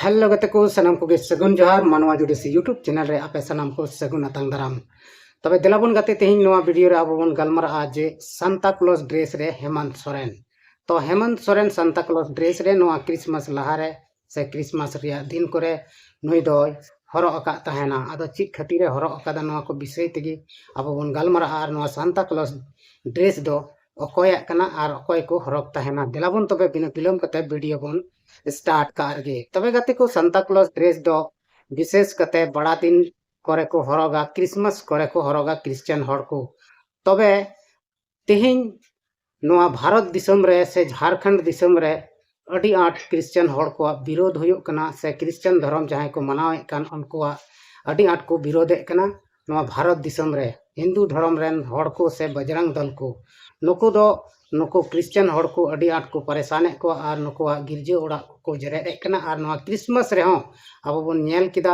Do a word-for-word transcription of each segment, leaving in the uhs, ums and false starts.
Hello ᱜᱟᱛᱮ ᱠᱚ, ᱥᱟᱱᱟᱢ ᱠᱚᱜᱮ ᱥᱟᱹᱜᱩᱱ ᱡᱚᱦᱟᱨ᱾ ᱢᱟᱱᱣᱟ ᱡᱩᱰᱤᱥᱤ YouTube ᱪᱮᱱᱮᱞ ᱨᱮ ᱟᱯᱮ ᱥᱟᱱᱟᱢ ᱠᱚ ᱥᱟᱹᱜᱩᱱ ᱟᱛᱟᱝ ᱫᱟᱨᱟᱢ᱾ ᱛᱚᱵᱮ ᱫᱮᱞᱟ ᱵᱚᱱ ᱜᱟᱛᱮ, ᱛᱮᱦᱮᱧ ᱱᱚᱣᱟ ᱵᱷᱤᱰᱤᱭᱳ ᱨᱮ ᱟᱵᱚ ᱵᱚᱱ ᱜᱟᱞᱢᱟᱨᱟᱜᱼᱟ ᱡᱮ ᱥᱟᱱᱛᱟ ᱠᱞᱚᱥ ᱰᱨᱮᱥ ᱨᱮ ᱦᱮᱢᱟᱱᱛ ᱥᱚᱨᱮᱱ᱾ ᱛᱚ ᱦᱮᱢᱟᱱᱛ ᱥᱚᱨᱮᱱ ᱥᱟᱱᱛᱟ ᱠᱞᱚᱥ ᱰᱨᱮᱥ ᱨᱮ ᱱᱚᱣᱟ ᱠᱨᱤᱥᱢᱟᱥ ᱞᱟᱦᱟᱨᱮ ᱥᱮ ᱠᱨᱤᱥᱢᱟᱥ ᱨᱮᱭᱟᱜ ᱫᱤᱱ ᱠᱚᱨᱮ ᱱᱩᱭ ᱫᱚᱭ ᱦᱚᱨᱚᱜ ᱟᱠᱟᱫ ᱛᱟᱦᱮᱱᱟ᱾ ᱟᱫᱚ ᱪᱮᱫ ᱠᱷᱟᱹᱛᱤᱨᱮ ᱦᱚᱨᱚᱜ ᱟᱠᱟᱫᱟ, ᱱᱚᱣᱟ ᱠᱚ ᱵᱤᱥᱚᱭ ᱛᱮᱜᱮ ᱟᱵᱚ ᱵᱚᱱ ᱜᱟᱞᱢᱟᱨᱟᱜᱼᱟ᱾ ᱟᱨ ᱱᱚᱣᱟ ᱥᱟᱱᱛᱟ ᱠᱞᱚᱥ ᱰᱨᱮᱥ ᱫᱚ ᱚᱠᱚᱭᱟᱜ ᱠᱟᱱᱟ ᱟᱨ ᱚᱠᱚᱭ ᱠᱚ ᱦᱚᱨᱚᱜ ᱛᱟᱦᱮᱱᱟ, ᱫᱮᱞᱟ ᱵᱚᱱ ᱛᱚᱵᱮ ᱵᱤᱱᱟᱹ ᱵᱤᱞᱚᱢ ᱠᱟᱛᱮ ᱵᱷᱤᱰᱤᱭᱳ ᱵᱚᱱ ᱥᱴᱟᱨᱴ ᱠᱟᱜ ᱨᱮᱜᱮ᱾ ᱛᱚᱵᱮ ᱜᱟᱛᱮ ᱠᱚ, ᱥᱟᱱᱛᱟ ᱠᱞᱚᱥ ᱰᱨᱮᱥ ᱫᱚ ᱵᱤᱥᱮᱥ ᱠᱟᱛᱮ ᱵᱟᱲᱟ ᱫᱤᱱ ᱠᱚᱨᱮ ᱠᱚ ᱦᱚᱨᱚᱜᱟ, ᱠᱨᱤᱥᱢᱟᱥ ᱠᱚᱨᱮ ᱠᱚ ᱦᱚᱨᱚᱜᱟ ᱠᱨᱤᱥᱪᱟᱱ ᱦᱚᱲ ᱠᱚ᱾ ᱛᱚᱵᱮ ᱛᱮᱦᱮᱧ ᱱᱚᱣᱟ ᱵᱷᱟᱨᱚᱛ ᱫᱤᱥᱚᱢ ᱨᱮ ᱥᱮ ᱡᱷᱟᱲᱠᱷᱚᱸᱰ ᱫᱤᱥᱚᱢ ᱨᱮ ᱟᱹᱰᱤ ᱟᱸᱴ ᱠᱨᱤᱥᱪᱟᱱ ᱦᱚᱲ ᱠᱚᱣᱟᱜ ᱵᱤᱨᱳᱫᱷ ᱦᱩᱭᱩᱜ ᱠᱟᱱᱟ, ᱥᱮ ᱠᱨᱤᱥᱪᱟᱱ ᱫᱷᱚᱨᱚᱢ ᱡᱟᱦᱟᱸᱭ ᱠᱚ ᱢᱟᱱᱟᱣᱮᱫ ᱠᱟᱱ ᱩᱱᱠᱩᱣᱟᱜ ᱟᱹᱰᱤ ᱟᱸᱴ ᱠᱚ ᱵᱤᱨᱳᱫᱷᱮᱫ ᱠᱟᱱᱟ ᱱᱚᱣᱟ ᱵᱷᱟᱨᱚᱛ ᱫᱤᱥᱚᱢ ᱨᱮ ᱦᱤᱱᱫᱩ ᱫᱷᱚᱨᱚᱢ ᱨᱮᱱ ᱦᱚᱲ ᱠᱚ ᱥᱮ ᱵᱟᱡᱽᱨᱟᱝ ᱫᱚᱞ ᱠᱚ᱾ ᱱᱩᱠᱩ ᱫᱚ ᱱᱩᱠᱩ ᱠᱨᱤᱥᱪᱟᱱ ᱦᱚᱲ ᱠᱚ ᱟᱹᱰᱤ ᱟᱸᱴ ᱠᱚ ᱯᱟᱨᱮᱥᱟᱱᱮᱫ ᱠᱚᱣᱟ ᱟᱨ ᱱᱩᱠᱩᱣᱟᱜ ᱜᱤᱨᱡᱟᱹ ᱚᱲᱟᱜ ᱠᱚᱠᱚ ᱡᱮᱨᱮᱫ ᱮᱫ ᱠᱟᱱᱟ᱾ ᱟᱨ ᱱᱚᱣᱟ ᱠᱨᱤᱥᱢᱟᱥ ᱨᱮᱦᱚᱸ ᱟᱵᱚ ᱵᱚᱱ ᱧᱮᱞ ᱠᱮᱫᱟ,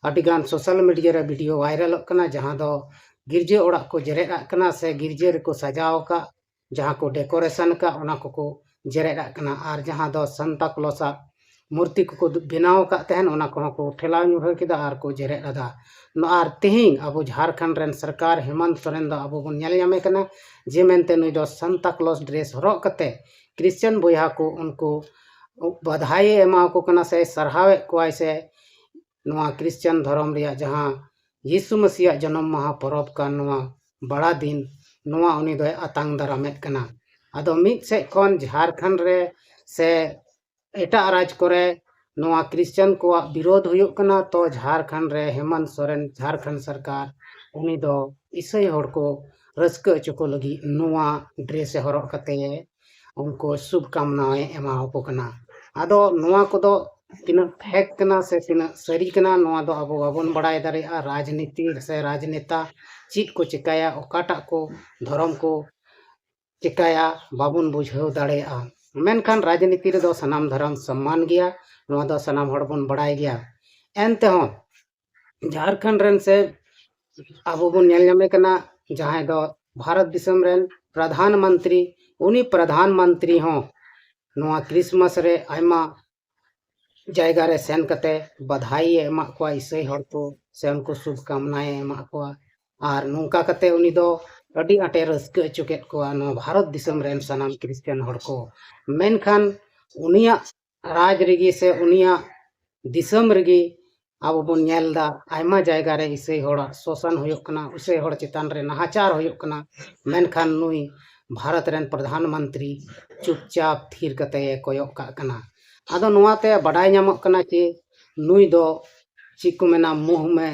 ᱟᱹᱰᱤᱜᱟᱱ ᱥᱳᱥᱟᱞ ᱢᱤᱰᱤᱭᱟ ᱨᱮ ᱵᱷᱤᱰᱤᱭᱳ ᱵᱷᱟᱭᱨᱟᱞᱚᱜ ᱠᱟᱱᱟ, ᱡᱟᱦᱟᱸ ᱫᱚ ᱜᱤᱨᱡᱟᱹ ᱚᱲᱟᱜ ᱠᱚ ᱡᱮᱨᱮᱫ ᱟᱜ ᱠᱟᱱᱟ ᱥᱮ ᱜᱤᱨᱡᱟᱹ ᱨᱮᱠᱚ ᱥᱟᱡᱟᱣ ᱟᱠᱟᱫ, ᱡᱟᱦᱟᱸ ᱠᱚ ᱰᱮᱠᱳᱨᱮᱥᱚᱱ ᱟᱠᱟᱫ, ᱚᱱᱟ ᱠᱚᱠᱚ ᱡᱮᱨᱮᱫ ᱟᱜ ᱠᱟᱱᱟ᱾ ᱟᱨ ᱡᱟᱦᱟᱸ ᱫᱚ ᱥᱟᱱᱛᱟ ᱠᱞᱚᱥᱟᱜ ᱢᱩᱨᱛᱤ ᱠᱚᱠᱚ ᱫᱩ-, ᱵᱮᱱᱟᱣ ᱟᱠᱟᱫ ᱛᱟᱦᱮᱱ, ᱚᱱᱟ ᱠᱚᱦᱚᱸ ᱠᱚ ᱴᱷᱮᱞᱟᱣ ᱧᱩᱨᱦᱟᱹ ᱠᱮᱫᱟ ᱟᱨ ᱠᱚ ᱡᱮᱨᱮᱫ ᱟᱫᱟ᱾ ᱱᱚ-, ᱟᱨ ᱛᱮᱦᱮᱧ ᱟᱵᱚ ᱡᱷᱟᱲᱠᱷᱚᱸᱰ ᱨᱮᱱ ᱥᱚᱨᱠᱟᱨ ᱦᱮᱢᱟᱱᱛ ᱥᱚᱨᱮᱱ ᱫᱚ ᱟᱵᱚ ᱵᱚᱱ ᱧᱮᱞ ᱧᱟᱢᱮ ᱠᱟᱱᱟ ᱡᱮ ᱢᱮᱱᱛᱮ ᱱᱩᱭ ᱫᱚ ᱥᱟᱱᱛᱟ ᱠᱞᱚᱥ ᱰᱨᱮᱥ ᱦᱚᱨᱚᱜ ᱠᱟᱛᱮ ᱠᱨᱤᱥᱪᱟᱱ ᱵᱚᱭᱦᱟ ᱠᱚ ᱩᱱᱠᱩ ᱵᱟᱫᱷᱟᱭᱮ ᱮᱢᱟ ᱠᱚ ᱠᱟᱱᱟ ᱥᱮ ᱥᱟᱨᱦᱟᱣᱮᱫ ᱠᱚᱣᱟᱭ, ᱥᱮ ᱱᱚᱣᱟ ᱠᱨᱤᱥᱪᱟᱱ ᱫᱷᱚᱨᱚᱢ ᱨᱮᱭᱟᱜ ᱡᱟᱦᱟᱸ ᱭᱤᱥᱩ ᱢᱟᱹᱥᱤᱭᱟᱜ ᱡᱚᱱᱚᱢ ᱢᱟᱦᱟ ᱯᱚᱨᱚᱵᱽ ᱠᱟᱱ ᱱᱚᱣᱟ ᱵᱟᱲᱟ ᱫᱤᱱ, ᱱᱚᱣᱟ ᱩᱱᱤ ᱫᱚᱭ ᱟᱛᱟᱝ ᱫᱟᱨᱟᱢᱮᱫ ᱠᱟᱱᱟ᱾ ᱟᱫᱚ ᱢᱤᱫ ᱥᱮᱫ ᱠᱷᱚᱱ ᱡᱷᱟᱲᱠᱷᱚᱸᱰ ᱨᱮ ᱥᱮ ᱮᱴᱟᱜ ᱨᱟᱡᱽ ᱠᱚᱨᱮ ᱱᱚᱣᱟ ᱠᱨᱤᱥᱪᱟᱱ ᱠᱚᱣᱟᱜ ᱵᱤᱨᱳᱫᱷ ᱦᱩᱭᱩᱜ ᱠᱟᱱᱟ, ᱛᱚ ᱡᱷᱟᱲᱠᱷᱚᱸᱰ ᱨᱮ ᱦᱮᱢᱟᱱᱛ ᱥᱚᱨᱮᱱ ᱡᱷᱟᱲᱠᱷᱚᱸᱰ ᱥᱚᱨᱠᱟᱨ ᱩᱱᱤ ᱫᱚ ᱤᱥᱟᱹᱭ ᱦᱚᱲ ᱠᱚ ᱨᱟᱹᱥᱠᱟᱹ ᱦᱚᱪᱚ ᱠᱚ ᱞᱟᱹᱜᱤᱫ ᱱᱚᱣᱟ ᱰᱨᱮᱥ ᱮ ᱦᱚᱨᱚᱜ ᱠᱟᱛᱮ ᱩᱱᱠᱩ ᱥᱩᱵᱷ ᱠᱟᱢᱱᱟᱭ ᱮᱢᱟ ᱟᱠᱚ ᱠᱟᱱᱟ᱾ ᱟᱫᱚ ᱱᱚᱣᱟ ᱠᱚᱫᱚ ᱛᱤᱱᱟᱹᱜ ᱯᱷᱮᱠ ᱠᱟᱱᱟ ᱥᱮ ᱛᱤᱱᱟᱹᱜ ᱥᱟᱹᱨᱤ ᱠᱟᱱᱟ, ᱱᱚᱣᱟ ᱫᱚ ᱟᱵᱚ ᱵᱟᱵᱚᱱ ᱵᱟᱲᱟᱭ ᱫᱟᱲᱮᱭᱟᱜᱼᱟ᱾ ᱨᱟᱡᱽᱱᱤᱛᱤ ᱥᱮ ᱨᱟᱡᱽᱱᱮᱛᱟ ᱪᱮᱫ ᱠᱚ ᱪᱤᱠᱟᱹᱭᱟ, ᱚᱠᱟᱴᱟᱜ ᱠᱚ ᱫᱷᱚᱨᱚᱢ ᱠᱚ ᱪᱤᱠᱟᱹᱭᱟ, ᱵᱟᱵᱚᱱ ᱵᱩᱡᱷᱟᱹᱣ ᱫᱟᱲᱮᱭᱟᱜᱼᱟ᱾ ᱢᱮᱱᱠᱷᱟᱱ ᱨᱟᱡᱽᱱᱤᱛᱤ ᱨᱮᱫᱚ ᱥᱟᱱᱟᱢ ᱫᱷᱚᱨᱚᱢ ᱥᱚᱢᱢᱟᱱ ᱜᱮᱭᱟ, ᱱᱚᱣᱟ ᱫᱚ ᱥᱟᱱᱟᱢ ᱦᱚᱲ ᱵᱚᱱ ᱵᱟᱲᱟᱭ ᱜᱮᱭᱟ᱾ ᱮᱱᱛᱮᱦᱚᱸ ᱡᱷᱟᱲᱠᱷᱚᱸᱰ ᱨᱮᱱ ᱥᱮ ᱟᱵᱚ ᱵᱚᱱ ᱧᱮᱞ ᱧᱟᱢᱮ ᱠᱟᱱᱟ, ᱡᱟᱦᱟᱸᱭ ᱫᱚ ᱵᱷᱟᱨᱚᱛ ᱫᱤᱥᱚᱢ ᱨᱮᱱ ᱯᱨᱟᱫᱷᱟᱱ ᱢᱚᱱᱛᱨᱤ, ᱩᱱᱤ ᱯᱨᱟᱫᱷᱟᱱ ᱢᱚᱱᱛᱨᱤ ᱦᱚᱸ ᱱᱚᱣᱟ ᱠᱨᱤᱥᱢᱟᱥ ᱨᱮ ᱟᱭᱢᱟ ᱡᱟᱭᱜᱟ ᱨᱮ ᱥᱮᱱ ᱠᱟᱛᱮ ᱵᱟᱫᱷᱟᱭ ᱮ ᱮᱢᱟᱜ ᱠᱚᱣᱟ ᱤᱥᱟᱹᱭ ᱦᱚᱲ ᱠᱚ, ᱥᱮ ᱩᱱᱠᱩ ᱥᱩᱵᱷ ᱠᱟᱢᱱᱟᱭ ᱮ ᱮᱢᱟᱜ ᱠᱚᱣᱟ᱾ ᱟᱨ ᱱᱚᱝᱠᱟ ᱠᱟᱛᱮ ᱩᱱᱤ ᱫᱚ ᱟᱹᱰᱤ ᱟᱸᱴᱮ ᱨᱟᱹᱥᱠᱟᱹ ᱦᱚᱪᱚ ᱠᱮᱫ ᱠᱚᱣᱟ ᱱᱚᱣᱟ ᱵᱷᱟᱨᱚᱛ ᱫᱤᱥᱚᱢ ᱨᱮᱱ ᱥᱟᱱᱟᱢ ᱠᱷᱨᱤᱥᱴᱟᱱ ᱦᱚᱲ ᱠᱚ᱾ ᱢᱮᱱᱠᱷᱟᱱ ᱩᱱᱤᱭᱟᱜ ᱨᱟᱡᱽ ᱨᱮᱜᱮ ᱥᱮ ᱩᱱᱤᱭᱟᱜ ᱫᱤᱥᱚᱢ ᱨᱮᱜᱮ ᱟᱵᱚ ᱵᱚᱱ ᱧᱮᱞ ᱮᱫᱟ, ᱟᱭᱢᱟ ᱡᱟᱭᱜᱟ ᱨᱮ ᱤᱥᱟᱹᱭ ᱦᱚᱲᱟᱜ ᱥᱳᱥᱟᱱ ᱦᱩᱭᱩᱜ ᱠᱟᱱᱟ, ᱤᱥᱟᱹᱭ ᱦᱚᱲ ᱪᱮᱛᱟᱱ ᱨᱮ ᱱᱟᱦᱟᱪᱟᱨ ᱦᱩᱭᱩᱜ ᱠᱟᱱᱟ᱾ ᱢᱮᱱᱠᱷᱟᱱ ᱱᱩᱭ ᱵᱷᱟᱨᱚᱛ ᱨᱮᱱ ᱯᱨᱚᱫᱷᱟᱱ ᱢᱚᱱᱛᱨᱤ ᱪᱩᱯᱪᱟᱯ ᱛᱷᱤᱨ ᱠᱟᱛᱮ ᱮ ᱠᱚᱭᱚᱜ ᱠᱟᱜ ᱠᱟᱱᱟ᱾ ᱟᱫᱚ ᱱᱚᱣᱟᱛᱮ ᱵᱟᱰᱟᱭ ᱧᱟᱢᱚᱜ ᱠᱟᱱᱟ ᱡᱮ ᱱᱩᱭ ᱫᱚ ᱪᱮᱫ ᱠᱚ ᱢᱮᱱᱟ, ᱢᱩᱸᱦ ᱢᱮ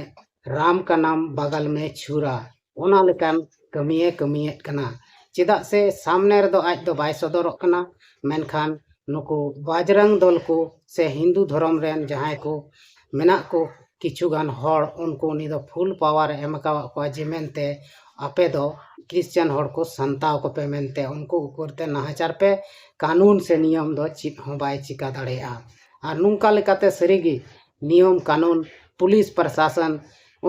ᱨᱟᱢ ᱠᱟ ᱱᱟᱢ ᱵᱟᱜᱟᱞ ᱢᱮ ᱪᱷᱩᱨᱟ, ᱚᱱᱟ ᱞᱮᱠᱟᱱ ᱠᱟᱹᱢᱤᱭᱮ ᱠᱟᱹᱢᱤᱭᱮᱫ ᱠᱟᱱᱟ᱾ ᱪᱮᱫᱟᱜ ᱥᱮ ᱥᱟᱢᱱᱮ ᱨᱮᱫᱚ ᱟᱡ ᱫᱚ ᱵᱟᱭ ᱥᱚᱫᱚᱨᱚᱜ ᱠᱟᱱᱟ, ᱢᱮᱱᱠᱷᱟᱱ ᱱᱩᱠᱩ ᱵᱟᱡᱽᱨᱟᱝ ᱫᱚᱞ ᱠᱚ ᱥᱮ ᱦᱤᱱᱫᱩ ᱫᱷᱚᱨᱚᱢ ᱨᱮᱱ ᱡᱟᱦᱟᱸᱭ ᱠᱚ ᱢᱮᱱᱟᱜ ᱠᱚ ᱠᱤᱪᱷᱩ ᱜᱟᱱ ᱦᱚᱲ, ᱩᱱᱠᱩ ᱩᱱᱤ ᱫᱚ ᱯᱷᱩᱞ ᱯᱟᱣᱟᱨ ᱮ ᱮᱢ ᱟᱠᱟᱣᱟᱫ ᱠᱚᱣᱟ ᱡᱮ ᱢᱮᱱᱛᱮ ᱟᱯᱮ ᱫᱚ ᱠᱷᱨᱤᱥᱪᱟᱱ ᱦᱚᱲ ᱠᱚ ᱥᱟᱱᱛᱟᱣ ᱠᱚᱯᱮ ᱢᱮᱱᱛᱮ ᱩᱱᱠᱩ ᱩᱯᱚᱨ ᱛᱮ ᱱᱟᱦᱟᱪᱟᱨ ᱯᱮ, ᱠᱟᱹᱱᱩᱱ ᱥᱮ ᱱᱤᱭᱚᱢ ᱫᱚ ᱪᱮᱫ ᱦᱚᱸ ᱵᱟᱭ ᱪᱤᱠᱟ ᱫᱟᱲᱮᱭᱟᱜᱼᱟ᱾ ᱟᱨ ᱱᱚᱝᱠᱟ ᱞᱮᱠᱟᱛᱮ ᱥᱟᱹᱨᱤᱜᱮ ᱱᱤᱭᱚᱢ ᱠᱟᱹᱱᱩᱱ, ᱯᱩᱞᱤᱥ ᱯᱨᱚᱥᱟᱥᱚᱱ,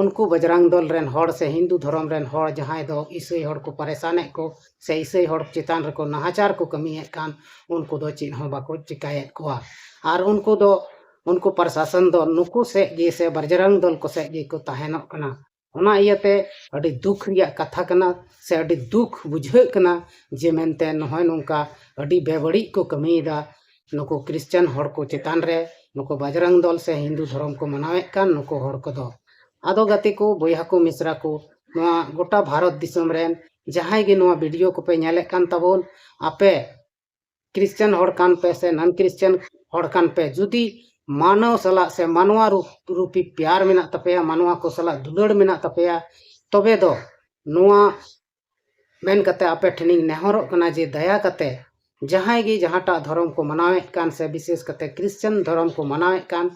ᱩᱱᱠᱩ ᱵᱚᱡᱽᱨᱟᱝ ᱫᱚᱞ ᱨᱮᱱ ᱦᱚᱲ ᱥᱮ ᱦᱤᱱᱫᱩ ᱫᱷᱚᱨᱚᱢ ᱨᱮᱱ ᱦᱚᱲ ᱡᱟᱦᱟᱸᱭ ᱫᱚ ᱤᱥᱟᱹᱭ ᱦᱚᱲ ᱠᱚ ᱯᱟᱨᱮᱥᱟᱱᱮᱫ ᱠᱚ ᱥᱮ ᱤᱥᱟᱹᱭ ᱦᱚᱲ ᱪᱮᱛᱟᱱ ᱨᱮᱠᱚ ᱱᱟᱦᱟᱪᱟᱨ ᱠᱚ ᱠᱟᱹᱢᱤᱭᱮᱫ ᱠᱟᱱ, ᱩᱱᱠᱩ ᱫᱚ ᱪᱮᱫ ᱦᱚᱸ ᱵᱟᱠᱚ ᱪᱤᱠᱟᱭᱮᱫ ᱠᱚᱣᱟ᱾ ᱟᱨ ᱩᱱᱠᱩ ᱫᱚ, ᱩᱱᱠᱩ ᱯᱨᱚᱥᱟᱥᱚᱱ ᱫᱚ ᱱᱩᱠᱩ ᱥᱮᱫ ᱜᱮ ᱥᱮ ᱵᱚᱡᱽᱨᱟᱝ ᱫᱚᱞ ᱠᱚ ᱥᱮᱫ ᱜᱮᱠᱚ ᱛᱟᱦᱮᱱᱚᱜ ᱠᱟᱱᱟ᱾ ᱚᱱᱟ ᱤᱭᱟᱹᱛᱮ ᱟᱹᱰᱤ ᱫᱩᱠ ᱨᱮᱭᱟᱜ ᱠᱟᱛᱷᱟ ᱠᱟᱱᱟ ᱥᱮ ᱟᱹᱰᱤ ᱫᱩᱠ ᱵᱩᱡᱷᱟᱹᱜ ᱠᱟᱱᱟ ᱡᱮ ᱢᱮᱱᱛᱮ ᱱᱚᱜᱼᱚᱭ ᱱᱚᱝᱠᱟ ᱟᱹᱰᱤ ᱵᱮᱵᱟᱹᱲᱤᱡ ᱠᱚ ᱠᱟᱹᱢᱤᱭᱮᱫᱟ ᱱᱩᱠᱩ ᱠᱷᱨᱤᱥᱪᱟᱱ ᱦᱚᱲ ᱠᱚ ᱪᱮᱛᱟᱱ ᱨᱮ, ᱱᱩᱠᱩ ᱵᱟᱡᱽᱨᱟᱝ ᱫᱚᱞ ᱥᱮ ᱦᱤᱱᱫᱩ ᱫᱷᱚᱨᱚᱢ ᱠᱚ ᱢᱟᱱᱟᱣᱮᱫ ᱠᱟᱱ ᱱᱩᱠᱩ ᱦᱚᱲ ᱠᱚᱫᱚ᱾ ᱟᱫᱚ ᱜᱟᱛᱮ ᱠᱚ, ᱵᱚᱭᱦᱟ ᱠᱚ, ᱢᱤᱥᱨᱟ ᱠᱚ, ᱱᱚᱣᱟ ᱜᱚᱴᱟ ᱵᱷᱟᱨᱚᱛ ᱫᱤᱥᱚᱢ ᱨᱮᱱ ᱡᱟᱦᱟᱸᱭ ᱜᱮ ᱱᱚᱣᱟ ᱵᱷᱤᱰᱤᱭᱳ ᱠᱚᱯᱮ ᱧᱮᱞᱮᱫ ᱠᱟᱱ ᱛᱟᱵᱚᱱ, ᱟᱯᱮ ᱠᱷᱨᱤᱥᱪᱟᱱ ᱦᱚᱲ ᱠᱟᱱ ᱯᱮ ᱥᱮ ᱱᱚᱱ ᱠᱷᱨᱤᱥᱪᱟᱱ ᱦᱚᱲ ᱠᱟᱱ ᱯᱮ, ᱡᱩᱫᱤ ᱢᱟᱱᱣ ᱥᱟᱞᱟᱜ ᱥᱮ ᱢᱟᱱᱣᱟ ᱨᱩᱯ-, ᱨᱩᱯᱤ ᱯᱮᱭᱟᱨ ᱢᱮᱱᱟᱜ ᱛᱟᱯᱮᱭᱟ, ᱢᱟᱱᱣᱟ ᱠᱚ ᱥᱟᱞᱟᱜ ᱫᱩᱞᱟᱹᱲ ᱢᱮᱱᱟᱜ ᱛᱟᱯᱮᱭᱟ, ᱛᱚᱵᱮ ᱫᱚ ᱱᱚᱣᱟ ᱢᱮᱱ ᱠᱟᱛᱮ ᱟᱯᱮ ᱴᱷᱮᱱᱤᱧ ᱱᱮᱦᱚᱨᱚᱜ ᱠᱟᱱᱟ ᱡᱮ ᱫᱟᱭᱟ ᱠᱟᱛᱮ ᱡᱟᱦᱟᱸᱭ ᱜᱮ ᱡᱟᱦᱟᱸᱴᱟᱜ ᱫᱷᱚᱨᱚᱢ ᱠᱚ ᱢᱟᱱᱟᱣᱮᱫ ᱠᱟᱱ ᱥᱮ ᱵᱤᱥᱮᱥ ᱠᱟᱛᱮ ᱠᱷᱨᱤᱥᱪᱟᱱ ᱫᱷᱚᱨᱚᱢ ᱠᱚ ᱢᱟᱱᱟᱣᱮᱫ ᱠᱟᱱ,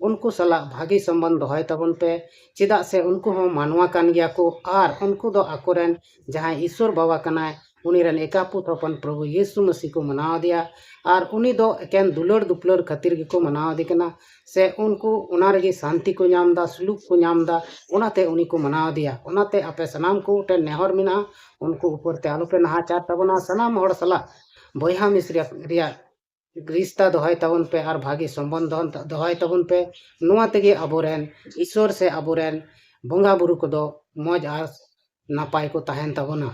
ᱩᱱᱠᱩ ᱥᱟᱞᱟᱜ ᱵᱷᱟᱹᱜᱤ ᱥᱚᱢᱵᱚᱱᱫᱷ ᱫᱚᱦᱚᱭ ᱛᱟᱵᱚᱱ ᱯᱮ᱾ ᱪᱮᱫᱟᱜ ᱥᱮ ᱩᱱᱠᱩ ᱦᱚᱸ ᱢᱟᱱᱣᱟ ᱠᱟᱱ ᱜᱮᱭᱟ ᱠᱚ ᱟᱨ ᱩᱱᱠᱩ ᱫᱚ ᱟᱠᱚᱨᱮᱱ ᱡᱟᱦᱟᱸᱭ ᱤᱥᱥᱚᱨ ᱵᱟᱵᱟ ᱠᱟᱱᱟᱭ, ᱩᱱᱤ ᱨᱮᱱ ᱮᱠᱟᱯᱩᱛ ᱦᱚᱯᱚᱱ ᱯᱨᱚᱵᱷᱩ ᱭᱤᱥᱩ ᱢᱟᱹᱥᱤ ᱠᱚ ᱢᱟᱱᱟᱣ ᱟᱫᱮᱭᱟ᱾ ᱟᱨ ᱩᱱᱤ ᱫᱚ ᱮᱠᱮᱱ ᱫᱩᱞᱟᱹᱲ ᱫᱩᱯᱞᱟᱹᱲ ᱠᱷᱟᱹᱛᱤᱨ ᱜᱮᱠᱚ ᱢᱟᱱᱟᱣ ᱟᱫᱮ ᱠᱟᱱᱟ, ᱥᱮ ᱩᱱᱠᱩ ᱚᱱᱟ ᱨᱮᱜᱮ ᱥᱟᱱᱛᱤ ᱠᱚ ᱧᱟᱢ ᱮᱫᱟ, ᱥᱩᱞᱩᱠ ᱠᱚ ᱧᱟᱢ ᱮᱫᱟ, ᱚᱱᱟᱛᱮ ᱩᱱᱤ ᱠᱚ ᱢᱟᱱᱟᱣ ᱟᱫᱮᱭᱟ᱾ ᱚᱱᱟᱛᱮ ᱟᱯᱮ ᱥᱟᱱᱟᱢ ᱠᱚ ᱴᱷᱮᱱ ᱱᱮᱦᱚᱨ ᱢᱮᱱᱟᱜᱼᱟ, ᱩᱱᱠᱩ ᱩᱯᱚᱨ ᱛᱮ ᱟᱞᱚᱯᱮ ᱱᱟᱦᱟᱪᱟᱨ ᱛᱟᱵᱚᱱᱟ᱾ ᱥᱟᱱᱟᱢ ᱦᱚᱲ ᱥᱟᱞᱟᱜ ᱵᱚᱭᱦᱟ ᱢᱤᱥᱨᱟ ᱨᱮᱭᱟᱜ ᱨᱤᱥᱛᱟ ᱫᱚᱦᱚᱭ ᱛᱟᱵᱚᱱ ᱯᱮ ᱟᱨ ᱵᱷᱟᱹᱜᱤ ᱥᱚᱢᱵᱚᱱᱫᱷᱚ ᱫᱚᱦᱚᱭ ᱛᱟᱵᱚᱱ ᱯᱮ᱾ ᱱᱚᱣᱟ ᱛᱮᱜᱮ ᱟᱵᱚᱨᱮᱱ ᱤᱥᱚᱨ ᱥᱮ ᱟᱵᱚᱨᱮᱱ ᱵᱚᱸᱜᱟ ᱵᱩᱨᱩ ᱠᱚᱫᱚ ᱢᱚᱡᱽ ᱟᱨ ᱱᱟᱯᱟᱭ ᱠᱚ ᱛᱟᱦᱮᱱ ᱛᱟᱵᱚᱱᱟ᱾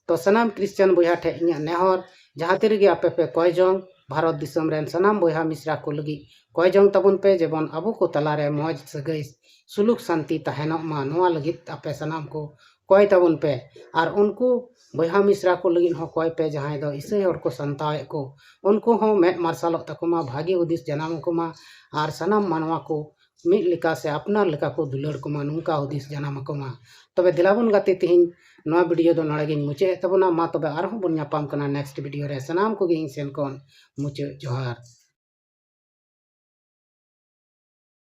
ᱛᱚ ᱥᱟᱱᱟᱢ ᱠᱷᱨᱤᱥᱪᱟᱱ ᱵᱚᱭᱦᱟ ᱴᱷᱮᱱ ᱤᱧᱟᱹᱜ ᱱᱮᱦᱚᱨ, ᱡᱟᱦᱟᱸ ᱛᱤ ᱨᱮᱜᱮ ᱟᱯᱮ ᱯᱮ ᱠᱚᱭ ᱡᱚᱝ, ᱵᱷᱟᱨᱚᱛ ᱫᱤᱥᱚᱢ ᱨᱮᱱ ᱥᱟᱱᱟᱢ ᱵᱚᱭᱦᱟ ᱢᱤᱥᱨᱟ ᱠᱚ ᱞᱟᱹᱜᱤᱫ ᱠᱚᱭ ᱡᱚᱝ ᱛᱟᱵᱚᱱ ᱯᱮ, ᱡᱮᱢᱚᱱ ᱟᱵᱚ ᱠᱚ ᱛᱟᱞᱟᱨᱮ ᱢᱚᱡᱽ ᱥᱟᱹᱜᱟᱹᱭ ᱥᱩᱞᱩᱠ ᱥᱟᱱᱛᱤ ᱛᱟᱦᱮᱱᱚᱜ ᱢᱟ᱾ ᱱᱚᱣᱟ ᱞᱟᱹᱜᱤᱫ ᱟᱯᱮ ᱥᱟᱱᱟᱢ ᱠᱚ ᱠᱚᱭ ᱛᱟᱵᱚᱱ ᱯᱮ᱾ ᱟᱨ ᱩᱱᱠᱩ ᱵᱚᱭᱦᱟ ᱢᱤᱥᱨᱟ ᱠᱚ ᱞᱟᱹᱜᱤᱫ ᱦᱚᱸ ᱠᱚᱭ ᱯᱮ, ᱡᱟᱦᱟᱸᱭ ᱫᱚ ᱤᱥᱟᱹᱭ ᱦᱚᱲ ᱠᱚ ᱥᱟᱱᱛᱟᱣᱮᱫ ᱠᱚ, ᱩᱱᱠᱩ ᱦᱚᱸ ᱢᱮᱫ ᱢᱟᱨᱥᱟᱞᱚᱜ ᱛᱟᱠᱚ ᱢᱟ, ᱵᱷᱟᱹᱜᱤ ᱦᱩᱫᱤᱥ ᱡᱟᱱᱟᱢ ᱟᱠᱚ ᱢᱟ, ᱟᱨ ᱥᱟᱱᱟᱢ ᱢᱟᱱᱣᱟ ᱠᱚ ᱢᱤᱫ ᱞᱮᱠᱟ ᱥᱮ ᱟᱯᱱᱟᱨ ᱞᱮᱠᱟ ᱠᱚ ᱫᱩᱞᱟᱹᱲ ᱠᱚᱢᱟ, ᱱᱚᱝᱠᱟ ᱦᱩᱫᱤᱥ ᱡᱟᱱᱟᱢ ᱟᱠᱚ ᱢᱟ᱾ ᱛᱚᱵᱮ ᱫᱮᱞᱟ ᱵᱚᱱ ᱜᱟᱛᱮ, ᱛᱮᱦᱮᱧ ᱱᱚᱣᱟ ᱵᱷᱤᱰᱤᱭᱳ ᱫᱚ ᱱᱚᱰᱮ ᱜᱤᱧ ᱢᱩᱪᱟᱹᱫ ᱮᱫ ᱛᱟᱵᱚᱱᱟ᱾ ᱢᱟ ᱛᱚᱵᱮ ᱟᱨᱦᱚᱸ ᱵᱚᱱ ᱧᱟᱯᱟᱢ ᱠᱟᱱᱟ ᱱᱮᱠᱥᱴ ᱵᱷᱤᱰᱤᱭᱳ ᱨᱮ᱾ ᱥᱟᱱᱟᱢ ᱠᱚᱜᱮ ᱤᱧ ᱥᱮᱱ ᱠᱷᱚᱱ ᱢᱩᱪᱟᱹᱫ ᱡᱚᱦᱟᱨ᱾